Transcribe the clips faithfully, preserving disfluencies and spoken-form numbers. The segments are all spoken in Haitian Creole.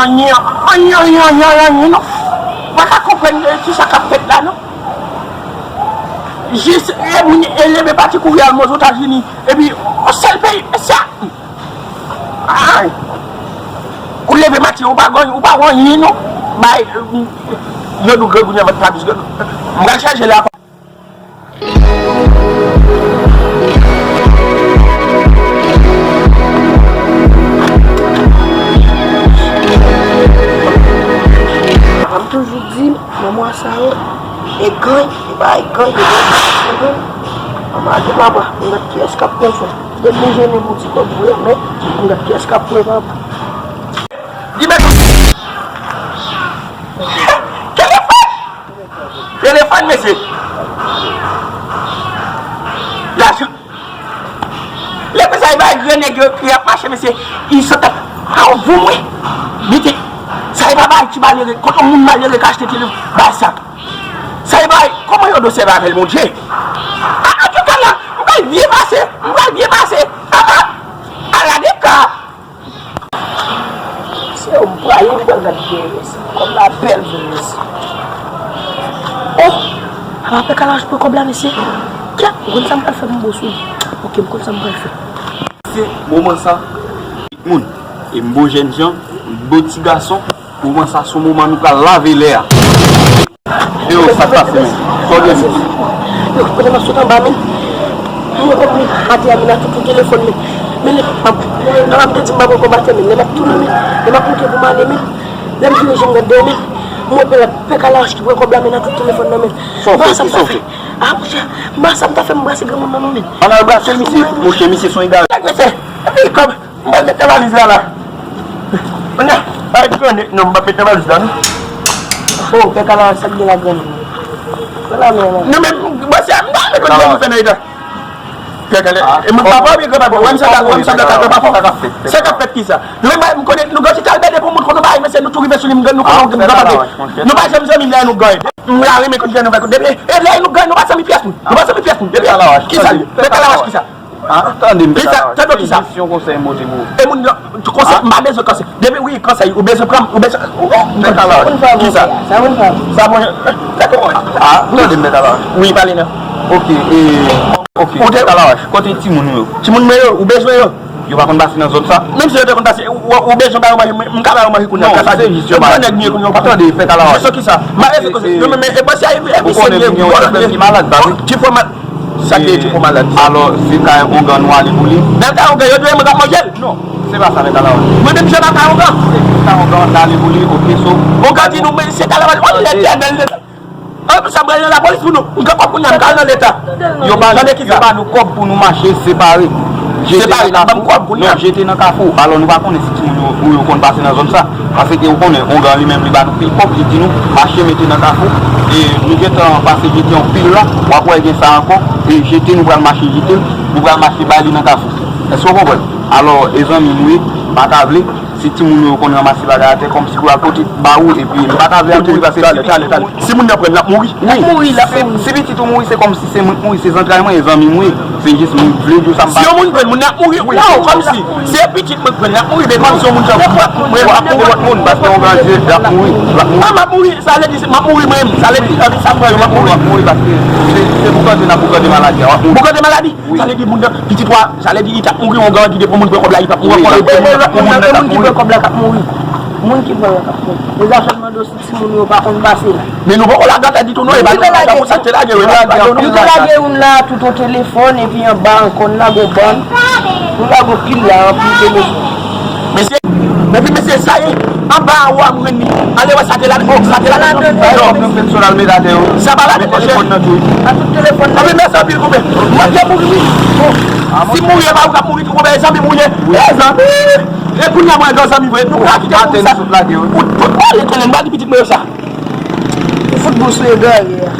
Anyen, anyen, anyen, anyen, anyen, non. M pa ka konprann, eh, kisa k ap fèt la, non. Jis, eh, moun, eh, leve pati kouri al Ozetazini, epi, yon sèl peyi, se sa. Ay. Ou leve maten, ou pa gen, ou pa gen anyen, non. Bay, eh, yo nou grangounen vant pa plis grangou. M pral chaje la. M toujou di, manman sa yo, e gany, e bay gany, e gany, e gany. Manman, ade papa, m gad kiyès k ap pran fè. Depi m jwenn yon ti kòb vre, men, m gad kiyès k ap pran papa. Li mèt telefòn! Telefòn, mesye! Lajan! Lè konsa, e bay gran nèg yo ki ap mache, mesye, li sot ap, a, yon voum, wi. Mete, sa e pa bay ti malere, kote yon moun malere ka achte telefòn, bay sa. Sa e bay, kòman yo dwe sèvi avè l, Bondye? A, antouka la, m pral byen pase, m pral byen pase. A, a, ala de ka! Se yo m prale, m pral gad byen, mesye. Kòb la bèl vre, mesye. Oh! Apa pè Kalawach pran kòb la, mesye. Kèt, ou konn sa m pral fè, m bo sou li. Ok, m konn sa m pral fè. Se moman sa, moun, e m bo jènjan, m bo ti gason, moman sa se yon moman nou pral lave lè a. Yo, sa k pase, men? Sa w gen? Yo, kote m ap sot anba, men. Mwen konprann atè a, men, a tout yon telefòn, men. Men lè m ap, lè m ap te di m pa pran kòb atè, men. Lè m ap tounen, men. Lè m ap monte pou m ale, men. Lè m vire je m gade dèyè, men. Mwen wè pè Kalawach ki pran kòb la, men, a tout telefòn nan, men. Sa w fè, sa w fè? A, monchè, m pa sa m ta fè, m brase granmoun nan, non, men. Ann al brase misye, monchè, misye se yon egare. Nèg, mesye, epi kòb. M pral met nan valiz la, la. Kounye a, ay, grann nèg, non, m p ap met nan valiz la, non. Oh, pè Kalawach, sa k gen la, grann nèg? Pè la, men, non. Non, men, bòs, m pa met kote pou fè nan eta. Pè Kalawach, e moun papa, wi, granpapa, wè m sa, wè m sa, granpapa, sa k ap fèt, kisa? Nou menm, m konnen, nou gòj tal bède pou moun konnen bagay, mesye, nou tou rive sou li, m, nou konnen, granpapa, nou pa janm zanmi, lè nou gòj. M la renmen konn fè nou fè konnen, depi, e lè nou gòj, nou pa zanmi pyès moun, nou pa zanmi pyès moun, depi, kisa, pè Kalawach, kisa? Ah, tande m, pè Kalawach. Tande kisa? Se jis yon konsèy m pote pou ou. E moun nan, konsèy, m pa bezwen konsèy. Depi, wi, konsèy, ou bezwen pran, ou bezwen, ou, pè Kalawach. Kisa? Sa moun fè. Sa moun, fè kòman? Ah, tande m, pè Kalawach. Wi, pale non. Ok, e, ok, pè Kalawach, kote timoun ou yo? Timoun mwen yo, ou bezwen yo? Yo pa konn pase nan zòn sa? Menm si yo te konn pase, ou, ou bezwen ba yo manje, m ka ba yo manje kounye a, kasa di. Non, se jis yo pa. Yo pa nèg mye kounye a, ou pa. Tande, pè Kalawach. Jis kisa? M pa bezwen konsèy. Non, men, men, e pase a, e, e, ou konnen gen yon ti frè m ki malad, pa vre? Ti frè mal. Sa k te di pou malad sa? Alò, se kay ongan nou ale pou li? Nan kay ongan, yo di mwen k ap manje l? Non, se pa sa, pè Kalawach. Mwen menm, je nan kay ongan? Se kay ongan n ale pou li, ok, so. Ongan di nou, men se Kalawach, mwen di lètènèl. An, sa m pral nan lapolis pou nou. M gen kòb kounye a, m ka al nan leta. Yo ba nou, yo ba nou kòb pou nou mache separe. Separe, ban m kòb kounye a. Non, jete nan kafou. Alò, nou pa konnen si timoun yo, ou yo konn pase nan zòn sa. Paske ou konnen, ongan li menm li ba nou pil kòb, li di nou, mache mete nan kafou. E nou gentan pase jete yon pil la, w ap wè gen sa ankò, e jete nou pral mache jete l, nou pral mache bay li nan kafou. Èske w konprann? Alò, e zanmi m wi, m pa ta vle, si timoun yo konn ranmase bagay atè, kòmsi pou al pote ba ou, epi m pa ta vle al mouri paske si pitit ou mouri. Si moun nan pran l, l ap mouri. Wi, l ap mouri, l ap mouri. Si pitit ou mouri, se kòmsi se mwen k mouri, se zantray mwen, e zanmi m wi. Se jis m vle di w sa m pa. Si yon moun pran moun nan ap mouri, wi, kòmsi se pitit mwen k pran l ap mouri, men kòmsi yon moun jan mwen ap mouri. Nenpòt moun, paske yon grandye, l ap mouri, l ap mouri. Ah, m ap mouri, sa vle di, m ap mouri mwen menm, sa vle di, anvi sa m pran yo, m ap mouri. W ap mouri, paske se, se boukante n ap boukante maladi a, w ap mouri. Boukante maladi? Wi. Sa vle di moun nan, pitit ou a, sa vle di li t ap mouri, yon grandye depi moun pran kòb la, li t ap mouri, wi, ankò, li ap mouri, moun nan t ap mouri. Moun ki pran kòb la k ap mouri. Moun ki pran yo k ap mouri. Deja sèlman dosye timoun yo pa konn pase la. Men nou poko lage atè ditou non, e pa nou, tankou sa k te lage yo, lage anpil. Nou te lage youn la, tout yon telefòn, epi anba ankò, n lage yon bann. Nou lage yon pil la, anpil telefòn. Mesye, epi mesye, sa ye, anba a ou a m jwenn li. Ale wè sa te la, oh, sa te la, non, non, non. Sa pa la, mesye. A tout telefòn nan. Anpil mèsi, anpil konpè. Mwen te mouri, wi. Bon, si mouri, e pa ou k ap mouri tou, konpè, e zanmi mouri. E zanmi. E kounye a mwen gen zanmi vre. Nou pa kite pou sa. Ou tout pale tande, m pa di pitit mwen yo sa. Ou fout bous egare a.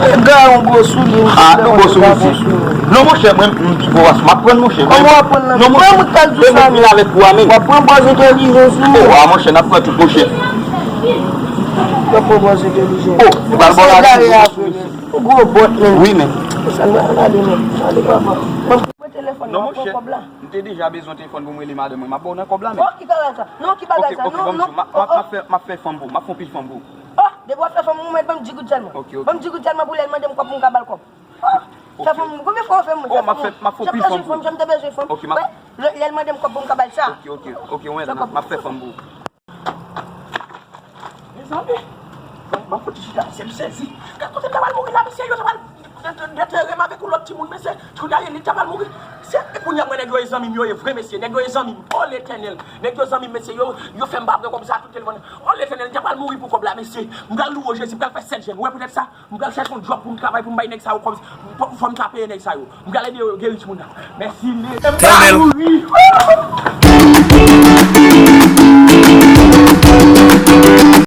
Egare yon gwo soulye, m fout egare yon gwo soulye. Non, monchè, mwen, m pi gwo pase. M ap pran, monchè. Kòman w ap pran nan? Non, monchè. Mwen, mwen t al di sa, men. W ap pran bòz entèlijan sou mwen. Oh, a, monchè, n ap pran tout, monchè. W ap pran bòz entèlijan. Oh, nou pral bò la. Egare a vre, men. Ou gwo bòt, men. Wi, men. Sa, n ale, men. Ale, papa. Mwen, mwen telefòn. Non, Mwen pran monchè, kòb la. M te deja bezwen telefòn pou m rele madanm mwen. M ap ba w nan kòb la, men. Oh, ki bagay sa? Non, ki bagay Ok, sa? ok, Non, ban m non. di w. M ap, m ap fè, m ap fè fanm pou ou. M ap fè yon pil fanm pou ou. Oh, depi w ap fè fanm pou mwen, ban m di goud sèlman. Ok, ok. Ban m di goud sèlman pou lè l mande m kòb pou m ka ba l kòb. Oh, fè fanm pou mwen. Konbyen fwa w fè m? Oh, m ap fè, m ap fè yon pil fanm pou ou. Jan m te bezwen fanm, jan m te bezwen fanm. Ok, m ap- Lè, lè l mande m kòb pou m ka ba l sa. Ok, ok, ok, mwen la, m ap fè fanm pou ou. Mezanmi, ban m fouti chita, mesye, m sezi. Gad kote m ta pral mouri la, mesye, yo ta pral detere m avèk yon lòt timoun, mesye. Timoun Dayeli ta pral mouri. Se, e kounye a mwen, nèg yo e zanmi m, yo e vre, mesye. Nèg yo e zanmi m. Oh, Letènèl. Nèg yo zanmi m, mesye. Yo, yo fè m pa pran kòb sa, tout telefòn. Oh, Letènèl, m ta pral mouri pou kòb la, mesye. M pral louwe Jezi, m pral fè sèt jèn. Ou wè poutèt sa? M pral chèche yon djòb pou m travay, pou m bay nèg sa yo kòb. Fò m ka peye nèg sa yo. M pral ede yo geri timoun nan. Mèsi, Letènèl. M pral mouri.